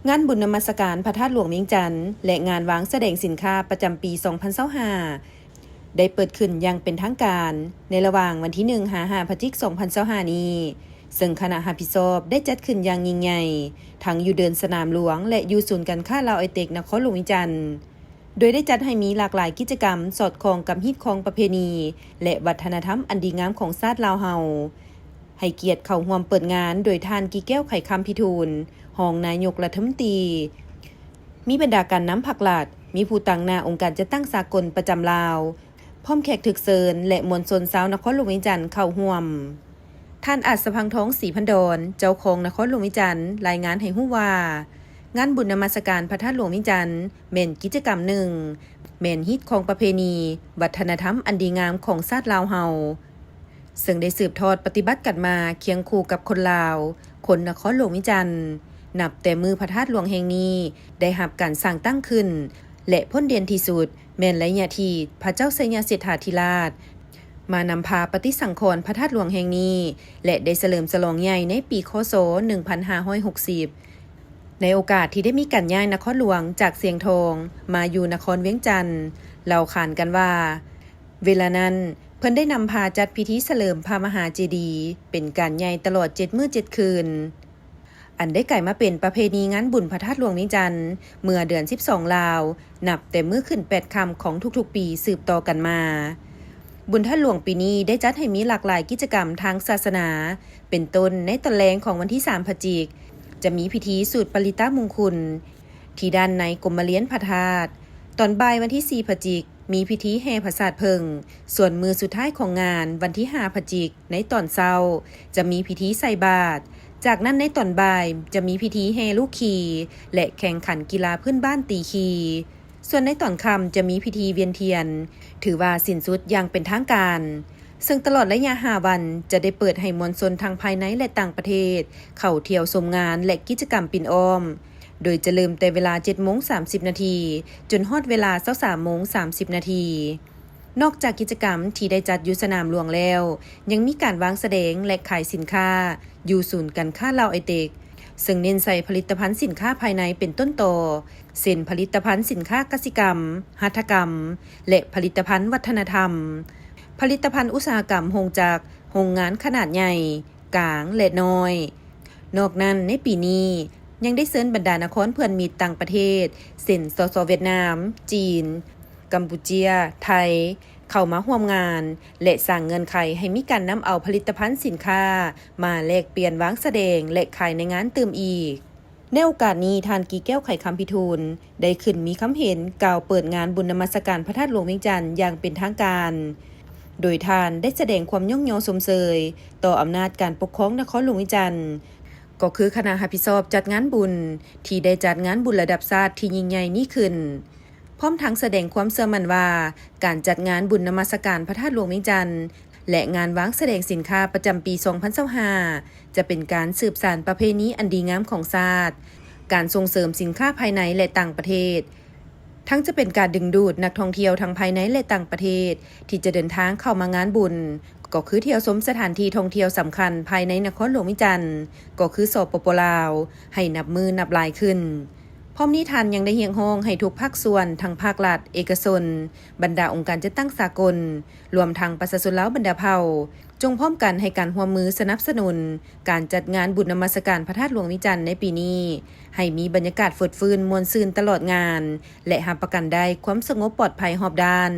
ງານບຸນນະມັດສະການພະທາດຫຼວງວຽງຈັນ ແລະ ງານວາງສະແດງສິນຄ້າປະຈຳປີສອງພັນຊາວຫ້າ ໄດ້ເປີດຂຶ້ນຢ່າງເປັນທາງການ ໃນລະຫວ່າງວັນທີໜຶ່ງ ຫາ ຫ້າ ພະຈິກ ສອງພັນຊາວຫ້ານີ້, ເຊິ່ງຄະນະຮັບຜິດຊອບໄດ້ຈັດຂຶ້ນຢ່າງຍິ່ງໃຫຍ່ ທັງຢູ່ເດີ່ນສະໜາມຫຼວງ ແລະ ຢູ່ສູນການຄ້າລາວໄອເຕັກ ນະຄອນຫຼວງວຽງຈັນ. ໂດຍໄດ້ຈັດໃຫ້ມີຫຼາກຫຼາຍກິດຈະກຳສອດຄ່ອງກັບຮີດຄອງປະເພນີ ແລະ ວັດທະນະທຳອັນດີງາມຂອງຊາດລາວເຮົາ. ໃຫ້ກຽດເຂົ້າຮ່ວມເປີດງານໂດຍທ່ານ ກີແກ້ວ ໄຂຄຳພິທູນ ຮອງນາຍົກລັດຖະມົນຕີ, ມີບັນດາການນຳພັກລັດ, ມີຜູ້ຕາງໜ້າອົງການຈັດຕັ້ງສາກົນປະຈຳລາວ, ພ້ອມແຂກຖືກເຊີນ ແລະ ມວນຊົນຊາວນະຄອນຫຼວງວຽງຈັນເຂົ້າຮ່ວມ. ທ່ານ ອາດສະພັງທອງ ສີພັນດອນ ເຈົ້າຄອງນະຄອນຫຼວງວຽງຈັນ ລາຍງານໃຫ້ຮູ້ວ່າ, ງານບຸນນະມັດສະການພະທາດຫຼວງວຽງຈັນ ແມ່ນກິດຈະກຳໜຶ່ງ, ແມ່ນຮີດຄອງປະເພນີ, ວັດທະນະທຳອັນດີງາມຂອງຊາດລາວເຮົາ, ເຊິ່ງໄດ້ສືບທອດປະຕິບັດກັນມາຄຽງຄູ່ກັບຄົນລາວ, ຄົນນະຄອນຫຼວງວຽງຈັນ, ນັບແຕ່ມື້ພະທາດຫຼວງແຫ່ງນີ້ໄດ້ຮັບການສ້າງຕັ້ງຂຶ້ນ ແລະ ພົ້ນເດັ່ນທີ່ສຸດ ແມ່ນໄລຍະທີ່ພະເຈົ້າໄຊຍະເສດຖາທິລາດ ມານຳພາປະຕິສັງຂອນພະທາດຫຼວງແຫ່ງນີ້ ແລະ ໄດ້ສະເຫຼີມສະຫຼອງໃຫຍ່ໃນປີ ຄ.ສ. ໜຶ່ງພັນຫ້າຮ້ອຍຫົກສິບ ໃນໂອກາດທີ່ໄດ້ມີການຍ້າຍນະຄອນຫຼວງຈາກຊຽງທອງມາຢູ່ນະຄອນວຽງຈັນ. ເລົ່າຂານກັນວ່າ ເວລານັ້ນເພິ່ນໄດ້ນຳພາຈັດພິທີສະເຫຼີມພະມະຫາເຈດີ ເປັນການໃຫຍ່ຕະຫຼອດເຈັດມື້ເຈັດຄືນ. ອັນໄດ້ກາຍມາເປັນປະເພນີງານບຸນພະທາດຫຼວງວຽງຈັນ ເມື່ອເດືອນສິບສອງລາວ ນັບແຕ່ມື້ຂຶ້ນແປດຄ່ຳຂອງທຸກໆປີສືບຕໍ່ກັນມາ. ບຸນທາດຫຼວງປີນີ້ໄດ້ຈັດໃຫ້ມີຫຼາກຫຼາຍກິດຈະກຳທາງສາສະໜາ, ເປັນຕົ້ນໃນຕອນແລງຂອງວັນທີສາມພະຈິກ ຈະມີພິທີສູດປະລິຕະມຸງຄຸນ ທີ່ດ້ານໃນກົມມະລຽນພະທາດ, ຕອນບ່າຍວັນທີສີ່ພະຈິກ ມີພິທີແຫ່ຜາສາດເຜິ້ງ, ສ່ວນມື້ສຸດທ້າຍຂອງງານ ວັນທີຫ້າພະຈິກ ໃນຕອນເຊົ້າ ຈະມີພິທີໃສ່ບາດ, ຈາກນັ້ນໃນຕອນບ່າຍຈະມີພິທີແຫ່ລູກຂີ່ ແລະ ແຂ່ງຂັນກິລາພື້ນບ້ານຕີຂີ່, ສ່ວນໃນຕອນຄ່ຳຈະມີພິທີວຽນທຽນ, ຖືວ່າສິ້ນສຸດຢ່າງເປັນທາງການ, ເຊິ່ງຕະຫຼອດໄລຍະຫ້າວັນ ຈະໄດ້ເປີດໃຫ້ມວນຊົນທັງພາຍໃນ ແລະ ຕ່າງປະເທດ ເຂົ້າທ່ຽວຊົມງານ ແລະ ກິດຈະກຳປິ່ນອ້ອມ, ໂດຍຈະເລີ່ມແຕ່ເວລາເຈັດໂມງສາມສິບນາທີ ຈົນຮອດເວລາຊາວສາມໂມງສາມສິບນາທີ. ນອກຈາກກິດຈະກຳທີ່ໄດ້ຈັດຢູ່ສະໜາມຫຼວງແລ້ວ, ຍັງມີການວາງສະແດງ ແລະ ຂາຍສິນຄ້າຢູ່ສູນການຄ້າລາວໄອເຕັກ, ເຊິ່ງເນັ້ນໃສ່ຜະລິດຕະພັນສິນຄ້າພາຍໃນເປັນຕົ້ນຕໍ, ເຊັ່ນ ຜະລິດຕະພັນສິນຄ້າກະສິກຳ, ຫັດຖະກຳ ແລະ ຜະລິດຕະພັນວັດທະນະທຳ, ຜະລິດຕະພັນອຸດສາຫະກຳໂຮງຈັກ, ໂຮງງານຂະໜາດໃຫຍ່, ກາງ ແລະ ນ້ອຍ. ນອກນັ້ນໃນປີນີ້ຍັງໄດ້ເຊີນບັນດານະຄອນເພື່ອນມິດຕ່າງປະເທດ ເຊັ່ນ ສສ ຫວຽດນາມ, ຈີນ, ກຳປູເຈຍ, ໄທ ເຂົ້າມາຮ່ວມງານ ແລະ ສ້າງເງື່ອນໄຂໃຫ້ມີການນຳເອົາຜະລິດຕະພັນສິນຄ້າມາແລກປ່ຽນວາງສະແດງ ແລະ ຂາຍໃນງານຕື່ມອີກ. ໃນໂອກາດນີ້ ທ່ານ ກີແກ້ວ ໄຂຄຳພິທູນ ໄດ້ຂຶ້ນມີຄຳເຫັນກ່າວເປີດງານບຸນນະມັດສະການພະທາດຫຼວງວຽງຈັນຢ່າງເປັນທາງການ, ໂດຍທ່ານໄດ້ສະແດງຄວາມຍ້ອງຍໍຊົມເຊີຍຕໍ່ອຳນາດການປົກຄອງນະຄອນຫຼວງວຽງຈັນ, ກໍຄືຄະນະຮັບຜິດຊອບຈັດງານບຸນ ທີ່ໄດ້ຈັດງານບຸນລະດັບຊາດທີ່ຍິ່ງໃຫຍ່ນີ້ຂຶ້ນ, ພ້ອມທັງສະແດງຄວາມເຊື່ອໝັ້ນວ່າ ການຈັດງານບຸນນະມັດສະການພະທາດຫຼວງວຽງຈັນ ແລະ ງານວາງສະແດງສິນຄ້າປະຈຳປີສອງພັນຊາວຫ້າ ຈະເປັນການສືບສານປະເພນີອັນດີງາມຂອງຊາດ, ການສົ່ງເສີມສິນຄ້າພາຍໃນ ແລະ ຕ່າງປະເທດ, ທັງຈະເປັນການດຶງດູດນັກທ່ອງທ່ຽວທັງພາຍໃນ ແລະ ຕ່າງປະເທດ ທີ່ຈະເດີນທາງເຂົ້າມາງານບຸນ, ກໍຄືທ່ຽວຊົມສະຖານທີ່ທ່ອງທ່ຽວສຳຄັນພາຍໃນນະຄອນຫຼວງວຽງຈັນ, ກໍຄື ສປປ ລາວ ໃຫ້ນັບມື້ນັບຫຼາຍຂຶ້ນ. ພ້ອມນີ້ທ່ານຍັງໄດ້ຮຽກຮ້ອງໃຫ້ທຸກພາກສ່ວນ ທັງພາກລັດ, ເອກະຊົນ, ບັນດາອົງການຈັດຕັ້ງສາກົນ, ລວມທັງປະຊາຊົນລາວບັນດາເຜົ່າ, ຈົ່ງພ້ອມກັນໃຫ້ການຮ່ວມມືສະໜັບສະໜູນການຈັດງານບຸນນະມັດສະການພະທາດຫຼວງວຽງຈັນໃນປີນີ້ ໃຫ້ມີບັນຍາກາດຟົດຟື້ນມ່ວນຊື່ນຕະຫຼອດງານ ແລະ ຮັບປະກັນໄດ້ຄວາມສະຫງົບປອດໄພຮອບດ້ານ.